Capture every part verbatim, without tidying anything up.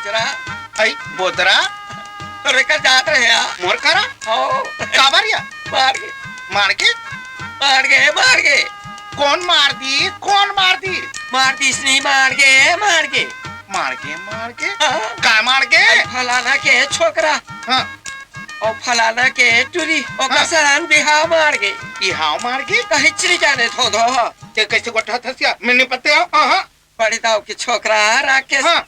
बोतरा। आई, बोतरा। तोरे कर जात रहे आ। मोर करा? हो। काबर या? मार के। मार के? मार के, मार के। कोन मार दी? कोन मार दी? मार दिस नहीं, मार के, मार के। मार के, मार के? हाँ। काय मार के? आई फलाना के छोकरा। हाँ। अउ फलाना के टुरी, ओकर हाँ। सन बिहाव मार के। बिहाव मार के? कहीं चली जाने धो धो। ते कैसे गोठा थसिया? मैं नहीं पत्ते हो। हाँ, हाँ। बड़े दाऊ के छोकरा राकेश। हाँ।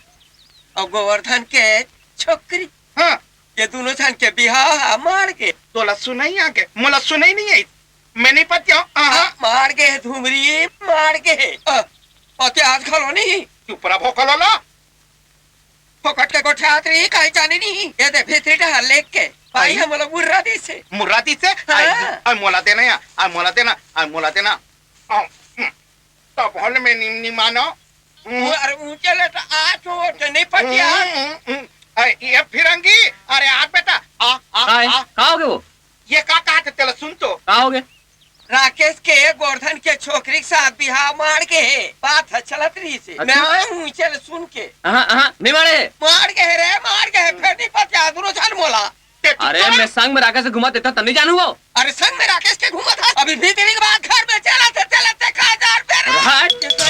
अउ गोवर्धन के छोकरी। हाँ। ये दोनों झन के बिहाव हा मार के। तोला सुनई आगे, मोला सुनई नहीं आई। मैं नहीं पत्ते हो। हाँ, हाँ। मार के धुमरी, मार के। अ, अउ ते आज घलो नहीं। चुप रह भोकलोला। फोकट के गोठियात रही, काहे जाने नहीं। ये दे भीतरी डहर लेग के। भाई भाई। हमला मुर्रा दिसे। मुर्रा दिसे? हाँ। आई, आई मोला देना या, आई मोला देना, आई मोला देना। आओ, हम्म। तब हल में निम निमानो। हम्म। अरे ऊंचे ले तो आ चोट नहीं पटिया। हम्म, हम्म, हम्म। अरे ये फिरंगी, अरे आ बेटा, आ, आ, काय? आ। का होगे वो? ये का कहा थे, तेला सुन तो। का होगे? राकेश के गोवर्धन के छोकरी के साथ बिहाव मार के हे, बात ह चलत रहिसे। अच्छा। मैं आए हूँ चल सुन के। अहाँ, अहाँ, नहीं मारे हे। मार के हे रे, मार के हे, फेर नहीं पत्ते आ दोनों झन मोला। ते अरे, तोरा मैं संग में राकेश से घुमा देता, तब नहीं जानू वो। अरे, संग में राकेश के घुमा था, अभी भीतरी के बात घर में चला थे, चला थे, खा जा, अरे, हट।